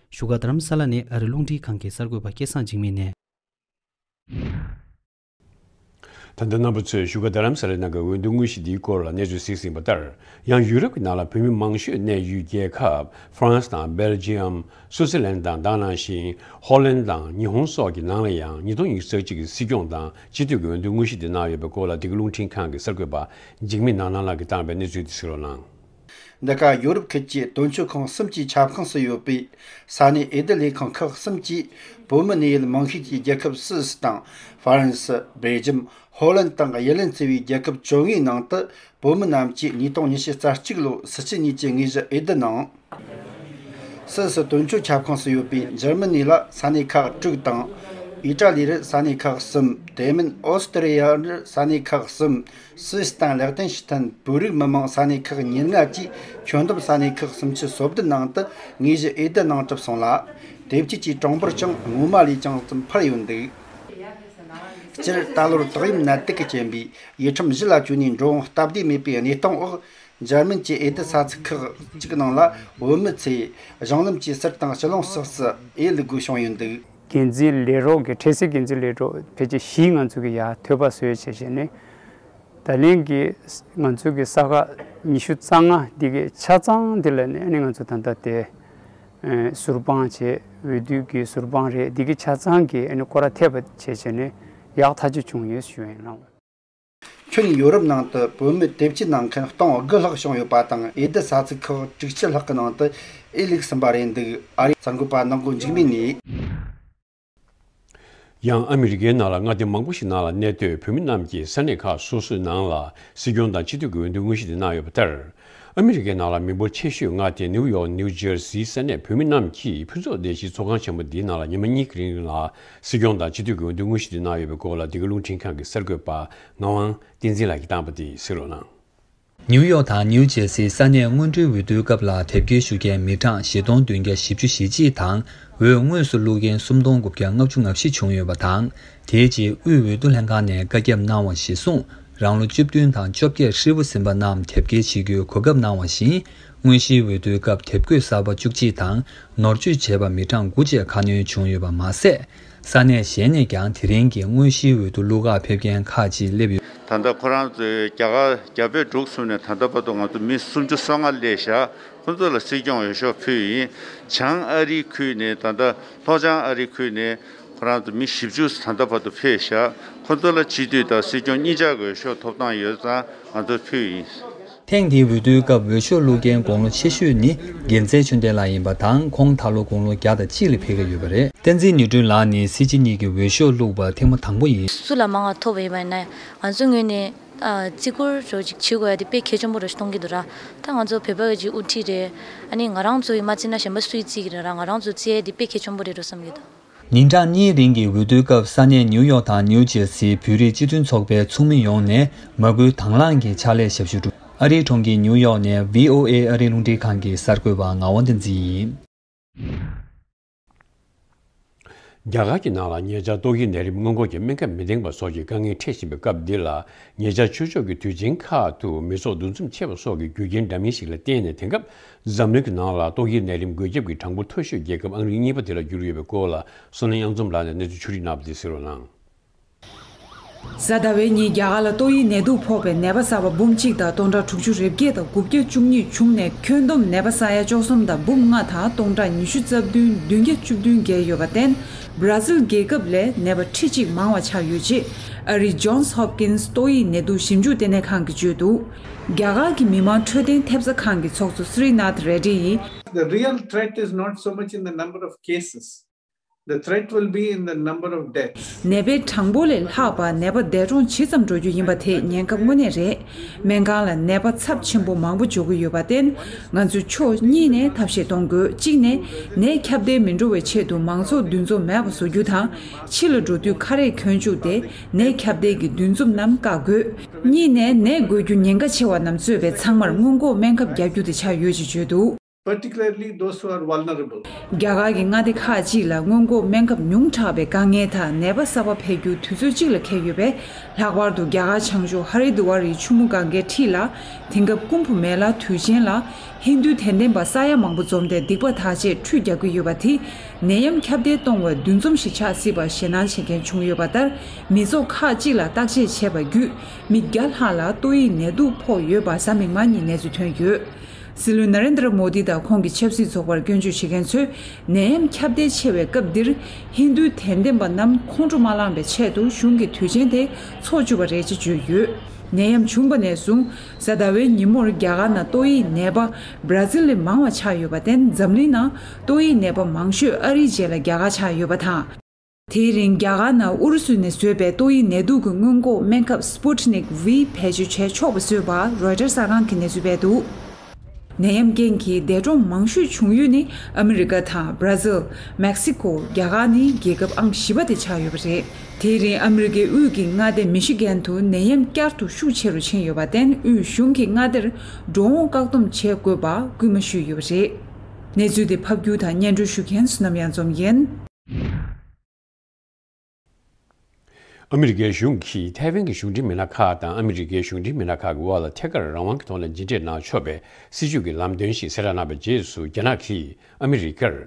བཞུགས་སྒར་རྡ་རམ་ས་ལ་ནས་ཨ་རི་རླུང་འཕྲིན་ཁང་གི་གསར་འགོད་པ་སྐལ་བཟང་འཇིགས་མེད་ནས། ད་ལྟ་རྣམ་པ་ཚོས་བཞུགས་སྒར་རྡ་རམ་ས་ལའི་ནང་གི་འོས་བསྡུ་དངོས་གཞི་འདིའི་སྐོར་ལ་གནས་ཚུལ་གཟིགས་ཟིན་པ་ལྟར། ཡང་ཡུ་རོབ་ཀྱི་ནང་ལ་བོད་མི་མང་ཤོས་གནས་ཡུལ་རྒྱལ་ཁབ་ཧྥ་རན་སི་དང་སྦེལ་ཇི་ཡམ། སུའུ་ཙེར་ལན་དང་དེ་ནང་བཞིན་ཧོ་ལན་དང་ཉི་ཧོང་སོགས་ཀྱི་ནང་ལ་ཡང་ཉིས་སྟོང་ཉི་ཤུ་རྩ་གཅིག་གི་སྲིད་སྐྱོང་དང་སྤྱི་འཐུས་ཀྱི་འོས་བསྡུ་དངོས་གཞི་འདི་གནང་ཡོད་པའི་སྐོར་ལ་འདི་ག་རླུང་འཕྲིན་ཁང་གི་གསར་འགོད་པ་འཇིགས་མེད་ནགས་ནང་ལགས་ཀྱིས་བཏང་བའི་གནས་ཚུལ་འདི་གཟིགས་རོགས་གནང་། འདི་ག་ཡོ་རོབ་ཁུལ་གྱི་དོན་གཅོད་ཁང་གསུམ་གྱི་ཁྱབ་ཁོངས་སུ་ཡོད་པའི་ས་གནས་འོས་བསྡུ་ལས་ཁང་ཁག་གསུམ་གྱིས་བོད་མི་གནས་ཡུལ་མང་ཤོས་ཀྱི་རྒྱལ་ཁབ་སུད་སི་དང་ཧྥ་རན་སི། སྦེལ་ཇམ། ཧོ་ལན་དང་ཡར་ལན་ཚུད་པའི་རྒྱལ་ཁབ་བཅོ་ལྔའི་ནང་དུ་བོད་མི་རྣམས་ཀྱིས་ཉིས་སྟོང་ཉི་ཤུ་རྩ་གཅིག་ལོའི་སྲིད་སྤྱི་གཉིས་ཀྱི་དངོས་གཞི་འོས་བསྡུ་གནང་། སུད་སི་དོན་གཅོད་ཁྱབ་ཁོངས་སུ་ཡོད་པའི་འཇར་མ་ནི་ལ་ས་གནས་ཁག་དྲུག་དང་། ཨི་ཏྲ་ལི་རུ་ས་གནས་ཁག་གསུམ། དེ་མིན་ཨོ་སི་ཏྲི་ཡ་རུ་ས་གནས་ཁག་གསུམ། སུད་སི་དང་ལེག་ཏེན་ཤི་ཐན་བོད་རིགས་མི་མང་ས་གནས་ཁག་ཉེར་ལྔ་བཅས་ཁྱོན་བསྡོམས་ས་གནས་ཁག་སུམ་ཅུ་སོ་བདུན་ནང་དུ་དངོས་གཞི་འོས་བསྡུ་གནང་གྲུབ་སོང་ལ། དེབ་སྐྱེལ་གྱི་གྲངས་འབོར་ཀྱང་སྔོན་མ་ལས་ཀྱང་ཙམ་འཕར་ཡོད་འདུག་སྤྱིར་ད་ལོར་ཏོག་དབྱིབས་ནད་དུག་གི་རྐྱེན་པས་ཡུལ་ཁྲིམས་གཞི་ལ་བཅོལ་ནས་འགྲོ་འོང་སྟབས་བདེ་མེད་པའི་གནས་སྟངས་འོག་འཇར་མན་གྱི་འོས་བསྡུ་ས་ཚིགས་ཁག་ཅིག་ནང་ལ་བོད་མི་ཚོས་གཞུང་ལམ་གྱི་ཟུར་དང་ཕྱི་ལོགས་སོགས་སུ་འོས་བླུག་དགོས་བྱུང་ཡོད་འདུག་འགན་འཛིན་ལས་རོགས་ཀྱི་འཕྲལ་སེལ་འགན་འཛིན་ལས་རོགས་ཕལ་ཆེར་བཞི་ང་ཚོ་གི་ཡར་ཐོད་པ་བཟོས་བྱས་བྱས་ནས། ད་ལན་གྱི་ང་ཚོ་གི་ས་ཁག་ཉི་ཤུ་རྩ་ལྔ་འདི་གི་ཆ་ཚང་འདི་ལ་ནས་ཨ་ནི་ང་ཚོ་ད་ལྟ་དེ་ཟུར་དཔང་བྱས། འོས་བསྡུ་གི་ཟུར་དཔང་རེད། འདི་གི་ཆ་ཚང་གི་ཨ་ནི་སྐོར་ར་ཐེབས་པ་བྱས་བྱས་ནས་ཡག་ཐག་ཆོད་བྱུང་ཡོད་ཞུ་ཡིན་ལགས། ཁྱོན་ཡོ་རོབ་ནང་དུ་བོད་མི་དེབ་སྐྱེལ་གནང་མཁན་སྟོང་དགུ་ལྷག་བྱུང་ཡོད་པ་དང་། འོས་བསྡུ་ས་ཚིགས་ཁག་དྲུག་ཅུ་ལྷག་གི་ནང་དུ་འོས་བླུགས་ཟིན་པ་རེད་འདུག་ཨ་རིའི་གསར་འགོད་པ་ནག་མགོ་འཇིགས་མེད་ནས། ཡང་ཨ་མི་རི་ཀའི་ནང་ལ་མངའ་སྡེ་མང་པོ་ཞིག་ནང་ལ་གནས་སྡོད་བོད་མི་རྣམས་ཀྱིས་ས་གནས་ཁག་སོ་སོའི་ནང་ལ་སྲིད་སྐྱོང་དང་སྤྱི་འཐུས་ཀྱི་འོས་བསྡུ་དངོས་གཞི་དེ་གནང་ཡོད་པ་ལྟར། ཨ་མི་རི་ཀའི་ནང་ལ་མི་འབོར་ཆེ་ཤོས་མངའ་སྡེ་ནིའུ་ཡོག་ནིའུ་ཇར་སིའི་ས་གནས་བོད་མི་རྣམས་ཀྱིས་ཕུན་ཚོགས་སྡེ་བཞིའི་ཚོགས་ཁང་ཆེན་པོ་འདིའི་ནང་ལ་ཉི་མ་གཉིས་ཀྱི་རིང་ལ་སྲིད་སྐྱོང་དང་སྤྱི་འཐུས་ཀྱི་འོས་བསྡུ་དངོས་གཞི་དེ་གནང་ཡོད་པའི་སྐོར་ལ་འདི་ག་རླུང་འཕྲིན་ཁང་གི་གསར་འགོད་པ་ངག་དབང་བསྟན་འཛིན་ལགས་ཀྱིས་བཏང་པ་དེ་གཟིགས་རོགས་གནང་། ནིའུ་ཡོག་དང་ནིའུ་ཇེར་སིའི་ས་གནས་སྔོན་འགྲོའི་འོས་བསྡུའི་སྐབས་ལ་དེབ་སྐྱེལ་ཞུ་མཁན་མི་གྲངས་བཞི་སྟོང་བདུན་བརྒྱ་བཞི་བཅུ་ཞེ་གཅིག་དང་། འོས་དངོས་སུ་བླུགས་མཁན་སུམ་སྟོང་དགུ་བརྒྱ་ལྔ་བཅུ་ང་བཞི་བྱུང་ཡོད་པ་དང་། དེའི་རྗེས་དབུས་འོས་བསྡུ་ལྷན་ཁང་ནས་བཀའ་ཁྱབ་གནང་བ་གཞིར་བཟུང་། རང་ལོ་བཅུ་བདུན་དང་བཅོ་བརྒྱད་ཧྲིལ་པོ་ཟིན་པ་རྣམས་དེབ་སྐྱེལ་བྱེད་རྒྱུའི་གོ་སྐབས་གནང་བ་བཞིན། དངོས་གཞིའི་འོས་བསྡུའི་སྐབས་དེབ་བཀོད་གསར་པ་བཅུ་གཅིག་དང་། ནོར་བཅོས་བྱས་པ་མི་གྲངས་དགུ་བཅས་ཁ་སྣོན་བྱུང་ཡོད་པ་མ་ཟད། ས་གནས་གཞན་ནས་ཀྱང་དེ་རིང་གི་དངོས་གཞིའི་འོས་བསྡུ་བླུག་གར་ཕེབས་མཁན་ཁག་ཅིག་སླེབས་ཡོད། ད་ལྟ་ཁོ་རང་ཚོའི་རྒྱ་གར་རྒྱ་བོད་འབྲུག་གསུམ་ནས་ད་ལྟ་བར་དུ་ང་ཚོ་མི་སུམ་ཅུ་སོ་ལྔ་སླེབས་ཤག་ཁོ་ཚོ་ལ་སྲིད་སྐྱོང་འོས་ཤོག་ཕུལ་ཡིན། བྱང་ཨ་རིའི་ཁུལ་ནས་ད་ལྟ་ལྷོ་བྱང་ཨ་རིའི་ཁུལ་ནས་ཁོ་རང་ཚོ་མི་བཞི་བཅུ་ད་ལྟ་བར་དུ་ཕེབས་ཤག་ཁོ་ཚོ་ལ་སྤྱི་འཐུས་དང་སྲིད་སྐྱོང་གཉིས་ཆར་གྱི་འོས་ཤོག་ཐོབ་ཐང་ཡོད་ཙང་ང་ཚོ་ཕུལ་ཡིན། ཐེངས་འདིའི་འོས་བསྡུའི་སྐབས་འོས་ཤོག་བླུག་མཁན་དགུང་ལོ་ཆེ་ཤོས་ནི་རྒྱལ་མཚན་ཆོས་ལྡན་ལགས་ཡིན་པ་དང་། ཁོང་ད་ལོ་དགུང་ལོ་བརྒྱ་དང་གཅིག་ལ་ཕེབས་ཀྱི་ཡོད་པ་རེད། བསྟན་འཛིན་ནོར་སྒྲོན་ལགས་ནི་སྲིད་སྤྱི་གཉིས་ཀྱི་འོས་ཤོག་བླུགས་པ་ཐེངས་མ་དང་པོ་ཡིན། སུ་ལ་མང་བ་ཐོབ་པ་ཡིན་པ་ཡིན་ན་ང་ཚོ་ངོས་ནས་ཨ་བརྩི་བཀུར་རོ་ཅིག་བྱེད་དགོས་ཡ་དེ་དཔེ་གལ་ཆེན་པོ་རོ་ཞིག་མཐོང་གི་འདུག་ར། ད་ང་ཚོ་བོད་པ་གི་ཅིག་དབུ་ཁྲིད་རེད། ཨ་ནི་ང་རང་ཚོ་ཡིས་མ་བརྩིས་ན་གཞན་པ་སུས་བརྩི་གི་རེད་ར། ང་རང་ཚོ་བརྩི་ཡ་དེ་དཔེ་གལ་ཆེན་པོ་རེད་རོ་བསམ་གི་འདུག་ཉིན་གྲངས་གཉིས་རིང་གི་འོས་བསྡུའི་སྐབས་ས་གནས་ནིའུ་ཡོག་དང་ནིའུ་ཇེར་སིའི་བོད་རིགས་སྤྱི་མཐུན་ཚོགས་པའི་ཚོགས་མི་ཡོངས་ནས་མ་སྐུལ་དང་བླངས་ཀྱི་ཕྱག་ལས་ཞབས་ཞུ་བསྒྲུབས། ཨ་རིའི་གྲོང་ཁྱེར་ནིའུ་ཡོག་ནས་བྷི་ཨོ་ཨེ་ཨ་རིའི་རླུང་འཕྲིན་ཁང་གི་གསར་འགོད་པ་ངག་དབང་བསྟན་འཛིན་ཡིན། རྒྱ་གར་གྱི་ནང་ལ་ཉེ་ཆར་ཏོག་དབྱིབས་ནད་རིམས་སྔོན་འགོག་གི་སྨན་ཁབ་མི་ལྡན་པ་སོགས་ཀྱི་དཀའ་ངལ་འཕྲད་བཞིན་པའི་སྐབས་འདི་ལ། ཉེ་ཆར་ཆོས་ཕྱོགས་ཀྱི་དུས་ཆེན་ཁག་ཏུ་མི་ཚོགས་འདུ་འཛོམས་ཆེ་བ་སོགས་ཀྱི་རྒྱུ་རྐྱེན་འདྲ་མིན་ཞིག་ལ་བརྟེན་ནས། དེང་སྐབས་འཛམ་གླིང་གི་ནང་ལ་ཏོག་དབྱིབས་ནད་རིམས་འགོས་ཁྱབ་ཀྱི་གྲངས་འབོར་མཐོ་ཤོས་རྒྱལ་ཁབ་ཨ་མི་རི་ཀ་གཉིས་པ་དེ་ལ་གྱུར་ཡོད་པའི་སྐོར་ལ། བསོད་ནམས་གཡང་འཛོམས་ལགས་ནས་གནས་ཚུལ་ཕྱོགས་སྒྲིག་གནང་བ་དེ་གསན་རོགས་གནང་། གཟའ་ཟླ་བའི་ཉིན་རྒྱ་གར་ལ་ཏོག་དབྱིབས་ནད་དུག་ཕོག་པའི་ནད་པ་གསར་པ་འབུམ་གཅིག་དང་སྟོང་ཕྲག་དྲུག་ཅུ་རེ་བརྒྱད་དང་དགུ་བརྒྱ་བཅུ་གཉིས་བྱུང་ནས། ཁྱོན་བསྡོམས་ནད་པ་ས་ཡ་བཅུ་གསུམ་དང་འབུམ་ལྔ་དང་སྟོང་ཕྲག་ཉི་ཤུ་རྩ་བདུན་བདུན་བརྒྱ་བཅུ་བདུན་བརྒལ་ཡོད་པར་བརྟེན། སྦྲ་ཟིལ་རྒྱལ་ཁབ་ལས་ནད་པ་ཁྲི་གཅིག་མང་བ་ཆགས་ཡོད་ཅེས་ཨ་རིའི་ཇོན་སི་ཧོབ་ཀིན་སི་ཏོག་དབྱིབས་ནད་དུག་ཞིབ་འཇུག་ལྟེ་གནས་ཁང་གིས་བརྗོད་འདུག་རྒྱ་གར་གྱི་མི་དམངས་འཕྲོད་བསྟེན་ཐེབས་རྩ་ཁང་གི་ཚོགས་གཙོ་སི་རི་ནཱཐ་རེ་ཌི་ཡིས། The real threat is not so much in the number of cases. The threat will be in the number of deaths. ནད་པའི་གྲངས་འབོར་ལས་ལྷག་པ་ནད་པ་འདས་གྲོངས་ཇི་ཙམ་འགྲོ་རྒྱུ་ཡིན་པ་དེ་ཉེན་ཁ་དངོས་གནས་རེད། སྨན་ཁང་ལ་ནད་པ་ཚབས་ཆེན་པོ་མང་པོ་འབྱོར་གྱི་ཡོད་པར་བརྟེན། ང་ཚོས་ཕྱོགས་གཉིས་ནས་ཐབས་ཤེས་གཏོང་དགོས། གཅིག་ནས་ནད་ཁྱབ་གདལ་མི་འགྲོ་བའི་ཆེད་དུ་མང་ཚོགས་འདུ་འཛོམས་མེད་པ་བཟོ་རྒྱུ་དང་། ཕྱི་ལ་འགྲོ་དུས་ཁ་རས་གྱོན་བཅུག་སྟེ་ནད་ཁྱབ་གདལ་གྱི་འདུ་འཛོམས་རྣམས་བཀག་དགོས། གཉིས་ནས་ནད་འགོས་རྒྱུ་ཉེན་ཁ་ཆེ་བ་རྣམས་གཙོས་པའི་ཚང་མར་སྔོན་འགོག་སྨན་ཁབ་བརྒྱབ་རྒྱུ་དེ་ཆགས་ཡོད་ཅེས་བརྗོད་འདུག Particularly those who are vulnerable. རྒྱ་གར་གྱི་མངའ་སྡེ་ཁག་ཅིག་ལ་སྔོན་འགོག་སྨན་ཁབ་ཉུང་དྲགས་པའི་དཀའ་ངལ་དང་། ནད་པ་གསར་པ་འཕེལ་རྒྱུ་དུས་ཚོད་གཅིག་ལ་འཁེལ་ཡོད་པས། ལྷག་པར་དུ་རྒྱ་གར་བྱང་ཕྱོགས་ཧ་རི་དུ་ཝར་རི་ཆུ་མོ་གངྒཱའི་འཁྲིས་ལ། དེང་སྐབས་ཀུམ་བྷ་མེ་ལ་དུས་ཆེན་ལ་ཧིན་རྡུའི་དད་ལྡན་པ་ས་ཡ་མང་པོ་འཛོམས་ཏེ་སྡིག་པ་དག་ཆེད་ཁྲུས་རྒྱག་གི་ཡོད་པ་དེས། ནད་ཡམས་ཁྱབ་གདལ་གཏོང་བའི་འདུ་འཛོམས་ཤིག་ཆགས་སྲིད་པར་ཞེད་སྣང་བྱེད་མཁན་བྱུང་ཡོད་པ་ལྟར། མི་ཚོགས་ཁག་ཅིག་ལ་བརྟག་དཔྱད་བྱས་པ་བརྒྱུད། མི་བརྒྱ་ལྷག་ལ་ཏོག་དབྱིབས་ནད་དུག་ཕོག་ཡོད་པ་གཟའ་མིག་དམར་ཉིན་གནས་ཚུལ་ཐོན་ཡོད། སྲིད་བློན་ན་རེན་དྲ་མོ་དི་དང་ཁོང་གི་ཆབ་སྲིད་ཚོགས་པར་སྐྱོན་བརྗོད་བྱེད་མཁན་ཚོས། ནད་ཡམས་ཁྱབ་གདལ་ཆེ་བའི་སྐབས་འདིར། ཧིན་རྡུའི་དད་ལྡན་པ་རྣམས་ཁོང་ཁྲོ་མ་ལངས་པའི་ཆེད་དུ་གཞུང་གིས་དུས་ཆེན་དེ་འཚོགས་བཅུག་པ་རེད་ཅེས་བརྗོད་ཡོད། ནད་ཡམས་བྱུང་བ་ནས་བཟུང་། གཟའ་ཟླ་བའི་ཉིན་མོར་རྒྱ་གར་ནང་ཏོག་དབྱིབས་ནད་པ་སྦྲ་ཛིལ་ལས་མང་བ་ཆགས་ཡོད་པར་བརྟེན། འཛམ་གླིང་ནང་ཏོག་དབྱིབས་ནད་པ་མང་ཤོས་ཨ་རིའི་རྗེས་ལ་རྒྱ་གར་ཆགས་ཡོད་པ་དང་། དེའི་རིང་རྒྱ་གར་ནང་ཨུ་རུ་སུ་ནས་བཟོས་པའི་ཏོག་དབྱིབས་ནད་དུག་གི་སྔོན་འགོག་སྨན་ཁབ་Sputnik V བེད་སྤྱོད་བྱས་ཆོག་པ་བཟོས་པ་རོའི་ཊར་གསར་ཁང་གིས་གནས་ཚུལ་སྤེལ་འདུག་ནད་ཡམས་རྐྱེན་གྱིས་འདས་གྲོངས་མང་ཤོས་བྱུང་ཡུལ་ནི་ཨ་མི་རི་ཀ་དང་སྦྲ་ཛིལ། མེག་སི་ཀོ། རྒྱ་གར་ནི་རྒྱལ་ཁབ་ཨང་བཞི་པ་དེ་ཆགས་ཡོད་པ་རེད། དེའི་རིང་ཨ་མི་རི་ཀའི་དབུས་ཀྱི་མངའ་སྡེ་མི་ཤི་གན་དུ་ནད་ཡམས་བསྐྱར་དུ་ཤུགས་ཆེ་རུ་ཕྱིན་ཡོད་པར་བརྟེན། དབུས་གཞུང་གིས་མངའ་སྡེར་འགྲོ་འོང་བཀག་སྡོམ་བྱེད་དགོས་པ་སྐུལ་མ་ཞུས་ཡོད་པ་རེད། གནས་ཚུལ་དེ་ཕབ་སྒྱུར་དང་སྙན་སྒྲོན་ཞུ་མཁན་བསོད་ནམས་གཡང་འཛོམས་ཡིན། ཨ་མི་རི་ཀའི་གཞུང་གིས་ཐའེ་ཝན་གྱི་གཞུང་འབྲེལ་མི་སྣ་ཁག་དང་ཨ་མི་རི་ཀའི་གཞུང་འབྲེལ་མི་སྣ་ཁག་གི་དབར་ལ་ཐད་ཀར་རང་དབང་གི་ཐོག་ནས་མཇལ་འཕྲད་གནང་ཆོག་པའི་སྲིད་ཇུས་ཀྱི་ལམ་སྟོན་ཞིག་གསལ་བསྒྲགས་གནང་བའི་རྗེས་སུ། རྒྱ་ནག་གིས་ཨ་མི་རི་ཀར་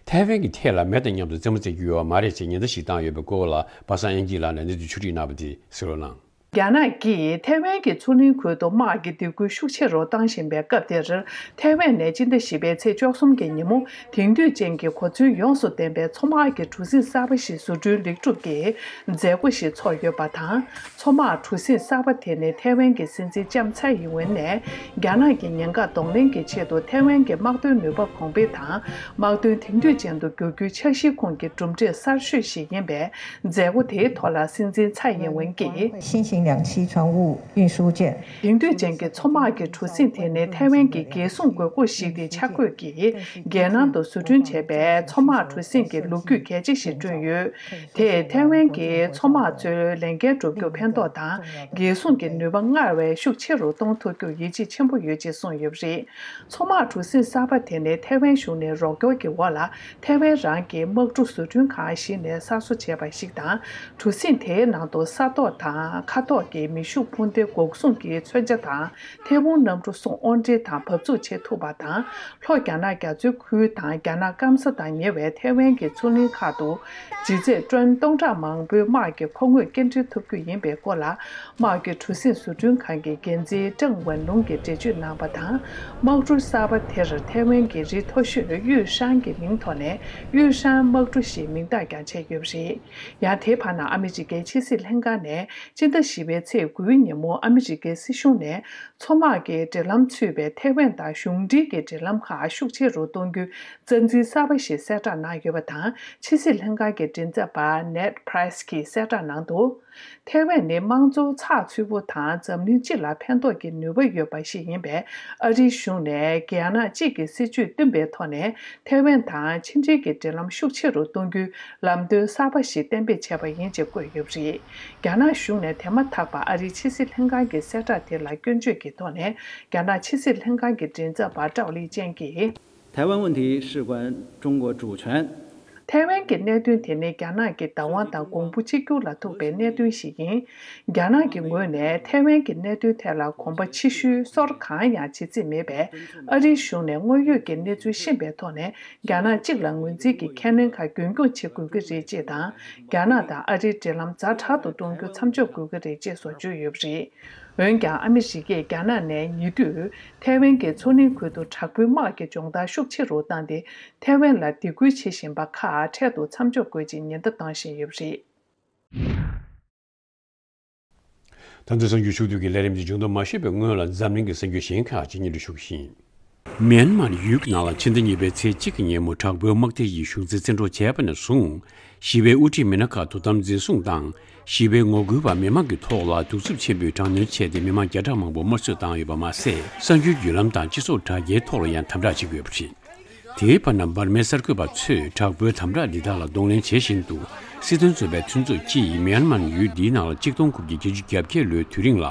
ཐའེ་ཝན་གྱི་ཐད་ལ་མེ་དང་མཉམ་དུ་རྩེད་མོ་རྩེ་རྒྱུ་ཡོད་པ་མ་རེད་ཅེས་ཉེན་བརྡ་ཞིག་བཏང་ཡོད་པའི་སྐོར་ལ། པ་སངས་དབྱངས་སྐྱིད་ལགས་ནས་གནས་ཚུལ་ཕྱོགས་སྒྲིག་གནང་བ་དེ་གསན་རོགས་གནང་། རྒྱ་ནག་གིས་ཐའེ་ཝན་གྱི་མཚོ་གླིང་ཁུལ་དུ་དམག་གི་སྡིགས་སྐུལ་ཤུགས་ཆེ་རུ་བཏང་བཞིན་པའི་སྐབས་འདིར། ཐའེ་ཝན་ནས་སྤྱི་ཟླ་བཞི་པའི་ཚེས་བཅུ་གསུམ་གྱི་ཉིན་མོ། དེང་དུས་ཅན་གྱི་གོ་མཚོན་ཡོངས་སུ་ལྡན་པའི་མཚོ་དམག་གི་གྲུ་གཟིངས་གསར་པ་ཞིག་བཟོ་སྐྲུན་ལེགས་གྲུབ་ཀྱིས་མཛད་སྒོ་ཞིག་ཚོགས་ཡོད་པ་དང་། མཚོ་དམག་གྲུ་གཟིངས་གསར་པ་དེ་ནི་ཐའེ་ཝན་གྱི་སྲིད་འཛིན་ལྕམ་ཚའེ་ཡིན་ཝེན་ནས། རྒྱ་ནག་གི་ཉེན་ཁ་གདོང་ལེན་གྱི་ཆེད་དུ་ཐའེ་ཝན་གྱི་དམག་དོན་ནུས་པ་གོང་འཕེལ་དང་། དམག་དོན་དེང་དུས་ཅན་དུ་བསྒྱུར་རྒྱུའི་འཆར་གཞིའི་ཁོངས་ཀྱི་གྲུབ་འབྲས་གསར་ཤོས་ཤིག་ཡིན་པས། མཛད་སྒོ་དེའི་ཐོག་ལ་སྲིད་འཛིན་ཚའེ་ཡིན་ཝེན་གྱིས། 新型两栖船坞运输舰། དེང་དུས་ཅན་གྱི་མཚོ་དམག་གི་གྲུ་གཟིངས་དེ་ནི་ཐའེ་ཝན་གྱི་རྒྱལ་སྲུང་དགོས་མཁོ་ཞིག་དེ་ཆ་བགོས་ཀྱིས། རྒྱལ་ནང་དུ་བཟོ་སྐྲུན་བྱས་པའི་མཚོ་དམག་གྲུ་གཟིངས་ཀྱི་ལོ་རྒྱུས་གལ་ཆེ་ཞིག་བསྐྲུན་ཡོད། དེས་ཐའེ་ཝན་གྱི་མཚོ་དམག་ཚོའི་ལས་འགན་སྒྲུབ་རྒྱུར་ཕན་ཐོགས་དང་། རྒྱལ་སྲུང་གི་ནུས་པ་སྔར་བས་ཤུགས་ཆེ་རུ་གཏོང་ཐུབ་རྒྱུར་ཡིད་ཆེས་ཆེན་པོ་ཡོད་ཅེས་གསུངས་ཡོད་པ་རེད། མཚོ་དམག་གྲུ་གཟིངས་གསར་པ་དེ་ནི་ཐའེ་ཝན་གཞུང་ནས་རོགས་སྐྱོར་གྱི་འོག་ལ། ཐའེ་ཝན་རང་གི་དམག་གྲུ་བཟོ་སྐྲུན་ཁང་ཞིག་ནས་གསར་བཟོ་བྱས་པ་ཞིག་དང་། གྲུ་གཟིངས་དེའི་ནང་དུ་ས་ཐོག་དང་མཁའ་ཐོག་ཐོག་གི་མེ་ཤུགས་འཕུར་མདེལ་འགོག་སྲུང་གི་མཚོན་ཆ་དང་། ཐེ་ཝུན་གནམ་གྲུ་སོགས་དབོར་འདྲེན་དང་བབས་ཚུགས་བྱེད་ཐུབ་པ་དང་། ལྷོ་རྒྱ་ནག་རྒྱ་མཚོའི་ཁུལ་དང་རྒྱ་ནག་སྐམ་ས་དང་ཉེ་བའི་ཐེ་ཝན་གྱི་མཚོ་གླིང་ཁག་ཏུ་ལྗིད་ཚད་ཊོན་སྟོང་ཕྲག་མང་པོའི་དམག་གི་མཁོ་དངོས་སྐྱེལ་འདྲེན་ཐུབ་རྒྱུ་ཡིན་པའི་སྐོར་ལ། དམག་གི་གྲུ་གཟིངས་བཟོ་སྐྲུན་ཁང་གི་འགན་འཛིན་ཀྲེང་ཝུན་ལུང་གིས་འགྲེལ་བརྗོད་གནང་བ་དང་། དམག་གྲུ་གསར་པ་དེར་ཐེ་ཝན་གྱི་རི་མཐོ་ཤོས་དབྱུས་ཧྲན་གྱི་མིང་ཐོག་ནས་དབྱུས་ཧྲན་དམག་གྲུ་ཞེས་མིང་རྟགས་ཀྱང་བྱས་ཡོད་པ་རེད། ཡང་དེའི་བར་ན་ཨ་མི་རི་ཀའི་ཕྱི་སྲིད་ལྷན་ཁང་ནས་སྤྱི་ཟླ་བཞི་པའི་ཚེས་དགུའི་ཉིན་མོ་ཨ་མི་རི་ཀའི་སྲིད་གཞུང་ནས་མཚོ་དམག་གི་འབྲེལ་ལམ་ཚུད་པའི་ཐེ་ཝན་དང་གཞུང་འབྲེལ་གྱི་འབྲེལ་ལམ་ཁག་ཤུགས་ཆེ་རུ་གཏོང་རྒྱུའི་རྩ་འཛིན་གསར་པ་ཞིག་གསལ་བསྒྲགས་གནང་ཡོད་པ་དང་། ཕྱི་སྲིད་ལྷན་ཁང་གི་མགྲིན་ཚབ་པ་ནེད་པྲེས་ཀྱིས་གསལ་བསྒྲགས་གནང་འདུག་ཐེ་ཝན་ནི་དམངས་གཙོ་ཚགས་ཚུད་པོ་དང་འཛམ་གླིང་སྤྱི་ལ་ཕན་ཐོགས་ཀྱི་ནུས་པ་ཡོད་པ་ཞིག་ཡིན་པས། ཨ་རིའི་གཞུང་ནས་རྒྱ་ནག་གཅིག་གི་སྲིད་ཇུས་བསྟུན་པའི་ཐོག་ནས་ཐེ་ཝན་དང་ཕྱི་འབྲེལ་གྱི་འབྲེལ་ལམ་ཤུགས་ཆེ་རུ་གཏོང་རྒྱུའི་ལམ་སྟོན་གསར་པ་ཞིག་གཏན་འབེབས་བྱས་པ་ཡིན་ཅེས་བཀོད་ཡོད་པ་རེད། རྒྱ་ནག་གཞུང་ནས་དེ་མ་ཐག་པར་ཨ་རིའི་ཕྱི་སྲིད་ལྷན་ཁང་གི་གསལ་བསྒྲགས་དེ་ལ་སྐྱོན་བརྗོད་ཀྱི་ཐོག་ནས། རྒྱ་ནག་ཕྱི་སྲིད་ལྷན་ཁང་གི་མགྲིན་ཚབ་པ་ཀྲའོ་ལི་ཅན་གྱིས། 台湾问题事关中国主权。 ཐའེ་ཝན་གྱི་གནད་དོན་དེ་ནི་རྒྱ་ནག་གི་བདག་དབང་དང་གོང་བུ་གཅིག་གྱུར་ལ་ཐུག་པའི་གནད་དོན་ཞིག་ཡིན། རྒྱ་ནག་གི་ངོས་ནས་ཐའེ་ཝན་གྱི་གནད་དོན་ཐད་ལ་གོམ་པ་ཕྱི་བཤོལ་སོར་གང་ཡང་བྱེད་རྩིས་མེད་པས། ཨ་རིའི་གཞུང་ནས་དངོས་ཡོད་ཀྱི་གནས་ཚུལ་ཤེས་པའི་ཐོག་ནས་རྒྱ་ནག་གཅིག་ལ་ངོས་འཛིན་གྱི་ཁས་ལེན་ཁག་རྒྱུན་འཁྱོངས་བྱེད་དགོས་ཀྱི་རེད་ཅེས་དང་། རྒྱ་ནག་དང་ཨ་རིའི་འབྲེལ་ལམ་ཛ་དྲག་ཏུ་གཏོང་རྒྱུ་མཚམས་འཇོག་དགོས་ཀྱི་རེད་ཅེས་སོགས་བརྗོད་ཡོད་པ་རེད། འོན་ཀྱང་ཨ་མི་རི་ཀས་རྒྱ་ནག་ནས་ཉེ་དུས་ཐའེ་ཝན་གྱི་མཚོ་གླིང་ཁུལ་དུ་དྲག་པོའི་དམག་གི་སྦྱོང་བརྡར་ཤུགས་ཆེ་རུ་བཏང་སྟེ། ཐའེ་ཝན་ལ་སྡིགས་སྐུལ་བྱེད་བཞིན་པ་ཁག་འཕྲལ་དུ་མཚམས་འཇོག་དགོས་ཅེས་ཉེན་བརྡ་བཏང་བཞིན་ཡོད་པ་རེད། ད་ལྟ་གསར་འགྱུར་ཕྱོགས་བསྡུས་ཀྱི་ལས་རིམ་འདི་མཇུག་བསྡོམས་མ་ཞུས་པའི་སྔོན་ལ་འཛམ་གླིང་གི་གསར་འགྱུར་གཞན་ཁག་ཅིག་སྙན་སྒྲོན་ཞུ་གི་ཡིན། མིའན་མར་ཡུལ་གྱི་ནང་ལ་ཕྱི་ཟླ་གཉིས་པའི་ཚེས་གཅིག་གི་ཉིན་མོ་དྲག་པོའི་དམག་སྡེ་ཡིས་གཞུང་འཛིན་བཙན་འཕྲོག་བྱས་པ་ནས་བཟུང་། ཞི་བའི་དབུ་ཁྲིད་མི་སྣ་ཁག་དོ་དམ་འཛིན་བཟུང་དང་། ཞི་བའི་ངོ་རྒོལ་བ་མི་མང་གི་ཐོག་ལ་གདུག་རྩུབ་ཆེན་པོས་དྲག་གནོན་བྱས་ཏེ། མི་མང་བརྒྱ་ཕྲག་མང་པོ་དམར་གསོད་བཏང་ཡོད་པ་མ་ཟད། གསར་འགྱུར་བརྒྱུད་ལམ་དང་སྤྱི་ཚོགས་དྲ་རྒྱའི་ཐོག་ལ་ཡང་དམ་དྲག་བྱེད་ཀྱི་ཡོད་པ་རེད། དེའི་བར་ན་འབར་མའི་གསར་འགོད་པ་ཚོས་དྲག་པོའི་དམ་དྲག་འདི་དག་ལ་གདོང་ལེན་བྱེད་བཞིན་དུ། སྲིད་དོན་བཙོན་པའི་མཐུན་ཚོགས་ཀྱིས་མིའན་མར་ཡུལ་འདིའི་ནང་ལ་གཅིག་སྟོང་དགུ་བརྒྱ་བརྒྱད་ཅུ་གྱ་བརྒྱད་ལོའི་དུས་རིང་ལ།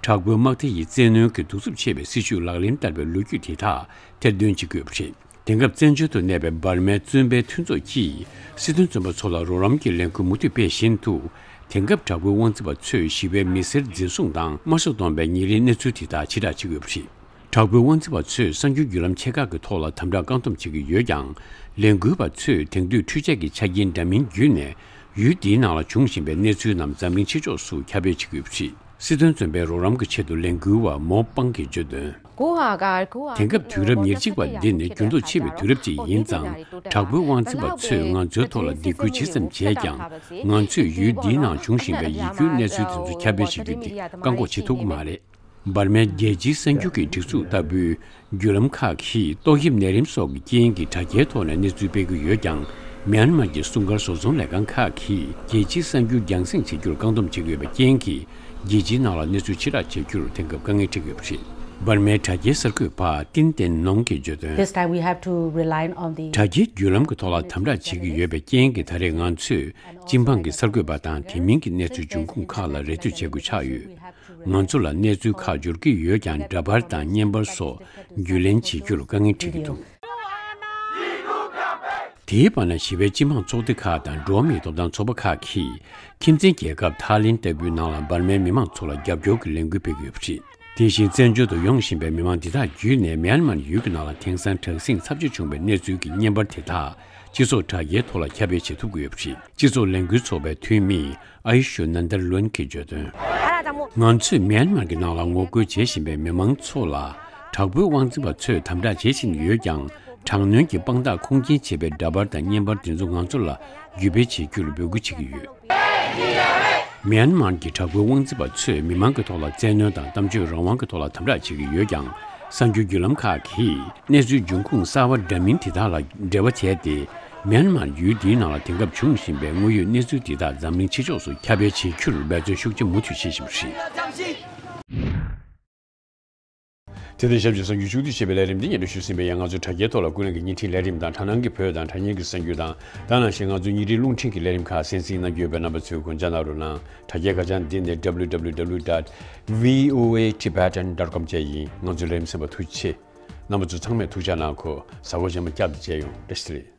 དྲག་པོའི་དམག་སྡེ་ཡི་བཙན་གནོན་གྱི་གདུག་རྩུབ་ཆེ་བའི་སྲིད་བྱུས་ལག་ལེན་བསྟར་བའི་ལོ་རྒྱུས་དེ་དག་ཐེར་འདོན་བྱེད་ཀྱི་ཡོད་པ་རེད། དེང་སྐབས་བཙན་བྱོལ་དུ་གནས་པའི་འབར་མའི་བཙོན་པའི་མཐུན་ཚོགས་ཀྱིས་སྲིད་དོན་བཙོན་པ་ཚོ་ལ་རོགས་རམ་གྱི་ལས་འགུལ་མུ་མཐུད་སྤེལ་བཞིན་དུ། དེང་སྐབས་དྲག་པོའི་དབང་འཛིན་པ་ཚོས་ཞི་བའི་མི་སེར་འཛིན་བཟུང་དང་དམར་གསོད་གཏོང་བའི་ཉེ་རིང་གནས་ཚུལ་དེ་དག་ཕྱིར་བསྒྲགས་བྱེད་ཀྱི་ཡོད་པ་རེད། དྲག་པོའི་དབང་འཛིན་པ་ཚོས་གསར་འགྱུར་བརྒྱུད་ལམ་ཆེ་ཁག་གི་ཐོག་ལ་དམ་དྲག་བཀག་སྡོམ་བྱེད་ཀྱི་ཡོད་ཀྱང་། ལས་འགུལ་བ་ཚོས་དེང་དུས་འཕྲུལ་ཆས་ཀྱི་ཆ་རྐྱེན་འདྲ་མིན་བརྒྱུད་ནས་ཡུལ་འདིའི་ནང་ལ་འབྱུང་བཞིན་པའི་གནས་ཚུལ་རྣམས་འཛམ་གླིང་ཕྱི་ཕྱོགས་སུ་ཁྱབ་སྤེལ་བྱེད་ཀྱི་ཡོད་པ་རེད། སྲིད་དོན་བཙོན་པའི་རོགས་རམ་གྱི་ཆེད་དུ་ལས་འགུལ་བ་མོ་པང་གིས་བརྗོད་དོན། དེང་སྐབས་དུས་རབས་ཉེར་གཅིག་པ་འདི་ནི་འགྱུར་ལྡོག་ཆེ་བའི་དུས་རབས་ཅིག་ཡིན་ཙང་། དྲག་པོའི་དབང་འཛིན་པ་ཚོས་ང་ཚོའི་ཐོག་ལ་སྡིགས་སྐུལ་ཇི་ཙམ་བྱས་ཀྱང་། ང་ཚོས་ཡུལ་འདིའི་ནང་འབྱུང་བཞིན་པའི་ཡིད་སྐྱོའི་གནས་ཚུལ་དེ་ཚོ་ཁྱབ་སྤེལ་བྱེད་རྒྱུ་དེ་བཀག་འགོག་བྱེད་ཐུབ་ཀྱི་མ་རེད། འབར་མའི་རྒྱལ་སྤྱིའི་གསར་འགྱུར་གྱི་སྒྲིག་འཛུགས་ལྟ་བུའི་བརྒྱུད་ལམ་ཁག་གིས་ཏོག་དབྱིབས་ནད་རིམས་སོགས་ཀྱི་རྐྱེན་གྱིས་དྲ་རྒྱའི་ཐོག་ནས་གནས་ཚུལ་སྤེལ་གྱི་ཡོད་ཀྱང་། མིའན་མར་གྱི་སྲུང་སྐར་བཟོ་ཚོང་ལས་ཁང་ཁག་གིས་རྒྱལ་སྤྱིའི་གསར་འགྱུར་རྒྱང་སྲིང་བྱེད་རྒྱུར་བཀག་སྡོམ་བྱེད་ཀྱི་ཡོད་པའི་རྐྱེན་གྱིས། རྒྱལ་སྤྱིའི་ནང་ལ་གནས་ཚུལ་ཕྱིར་བསྒྲགས་བྱེད་རྒྱུར་དེང་སྐབས་དཀའ་ངལ་འཕྲད་ཀྱི་ཡོད་པ་རེད། འབར་མའི་དྲ་རྒྱའི་གསར་འགོད་པ་ཏིན་ཏེན་ནོང་གིས་བརྗོད་དོན། This time we have to rely on the དྲ་རྒྱའི་བརྒྱུད་ལམ་གྱི་ཐོག་ལ་དམ་དྲག་བྱེད་ཀྱི་ཡོད་པའི་རྐྱེན་གྱིས། ད་རེས་ང་ཚོས་སྤྱི་འབངས་ཀྱི་གསར་འགོད་པ་དང་དེ་མིན་གྱི་གནས་ཚུལ་འབྱུང་ཁུངས་ཁག་ལ་རེ་ལྟོས་བྱེད་དགོས་ཆགས་ཡོད། ང་ཚོ་ལ་གནས་ཚུལ་ཁག་འབྱོར་གྱི་ཡོད་ཀྱང་། འདྲ་པར་དང་བརྙན་པར་སོགས་བརྒྱུད་ལེན་བྱེད་རྒྱུར་དཀའ་ངལ་འཕྲད་ཀྱི་འདུག་དེའི་བར་ན་ཞི་བའི་སྤྱི་འབངས་ཚོགས་སྡེ་ཁག་དང་འགྲོ་བ་མིའི་ཐོབ་ཐང་ཚོགས་པ་ཁག་གིས་ཁྱིམ་མཚེས་རྒྱལ་ཁབ་ཐའི་ལེན་ལྟ་བུའི་ནང་ལ་འབར་མའི་མི་མང་ཚོ་ལ་རྒྱབ་སྐྱོར་གྱི་ལས་འགུལ་སྤེལ་གྱི་ཡོད་པ་རེད། དེ་བཞིན་བཙན་བྱོལ་དུ་ཡོང་བཞིན་པའི་མི་མང་འདི་དག་བརྒྱུད་ནས་མིའན་མར་ཡུལ་གྱི་ནང་ལ་དེང་སང་དྲག་ཟིང་ཚབས་ཆེ་བྱུང་བའི་གནས་ཚུལ་གྱི་བརྙན་པར་དེ་དག་སྤྱི་ཚོགས་དྲ་རྒྱའི་ཐོག་ལ་ཁྱབ་སྤེལ་བྱེད་ཐུབ་ཀྱི་ཡོད་པ་རེད། སྤྱི་ཚོགས་ལས་འགུལ་ཚོགས་པའི་འཐུས་མི་ཨའི་ཤུ་ནན་དར་ལོན་གྱིས་བརྗོད་དོན། ང་ཚོས་མིའན་མར་གྱི་ནང་ལ་ངོ་རྒོལ་བྱེད་བཞིན་པའི་མི་མང་ཚོ་ལ་དྲག་པོའི་དབང་འཛིན་པ་ཚོས་དམ་དྲག་བྱེད་བཞིན་ཡོད་ཀྱང་། དྲག་གནོན་གྱི་དཔང་རྟགས་ཁུངས་སྐྱེལ་བྱེད་པའི་འདྲ་པར་དང་བརྙན་པར་དེ་ཚོ་ང་ཚོ་ལ་བརྒྱུད་སྤེལ་བྱེད་རྒྱུར་འབོད་སྐུལ་བྱེད་ཀྱི་ཡོད། མིའན་མར་གྱི་དྲག་པོའི་དབང་འཛིན་པ་ཚོས་མི་མང་གི་ཐོག་ལ་བཙན་གནོན་དང་གཏམ་བརྗོད་རང་དབང་གི་ཐོག་ལ་དམ་དྲག་བྱེད་ཀྱི་ཡོད་ཀྱང་། གསར་འགྱུར་བརྒྱུད་ལམ་ཁག་གིས་གནས་ཚུལ་འབྱུང་ཁུངས་གསར་བ་འདྲ་མིན་དེ་དག་ལ་འབྲེལ་བ་བྱས་ཏེ། མིའན་མར་ཡུལ་འདིའི་ནང་ལ་དེང་སྐབས་འབྱུང་བཞིན་པའི་དངོས་ཡོད་གནས་ཚུལ་དེ་དག་འཛམ་གླིང་ཕྱི་ཕྱོགས་སུ་ཁྱབ་སྤེལ་བྱེད་རྒྱུར་འབད་བརྩོན་ཤུགས་ཆེ་མུ་མཐུད་བྱེད་བཞིན་པ་རེད། དེ་དང་ཞབས་ཀྱི་གསར་འགྱུར་ཕྱོགས་བསྡུས་བྱས་པའི་ལས་རིམ་འདི་སྙན་སྒྲོན་ཞུས་ཟིན་པས། ཡང་ང་ཚོའི་དྲ་རྒྱའི་ཐོག་ལ་ཀུན་གླེང་གི་བརྙན་འཕྲིན་ལས་རིམ་དང་། དྲ་སྣང་གི་བོད་དང་དྲ་བརྙན་གྱི་གསར་འགྱུར་དང་། ད་ནང་བཞིན་ང་ཚོའི་ཉིན་རེའི་རླུང་འཕྲིན་གྱི་ལས་རིམ་ཁག་གསན་གཟིགས་གནང་རྒྱུ་ཡོད་པས། རྣམ་པ་ཚོས་སྐུ་མཇལ་གནང་རོགས་གནང་། དྲ་རྒྱའི་ཁ་བྱང་འདི་ནི་W W W dot V O A Tibetan dot com བཅས་ཡིན། ང་ཚོའི་ལས་རིམ་གསན་པར་ཐུགས་རྗེ་ཆེ། རྣམ་པ་ཚོ་ཚང་མས་ཐུགས་ཅག་གནང་གོ། གཟའ་འཁོར་རྗེས་མ་བསྐྱར་དུ་མཇལ་ཡོང་། བཀྲ་ཤིས་བདེ་ལེགས།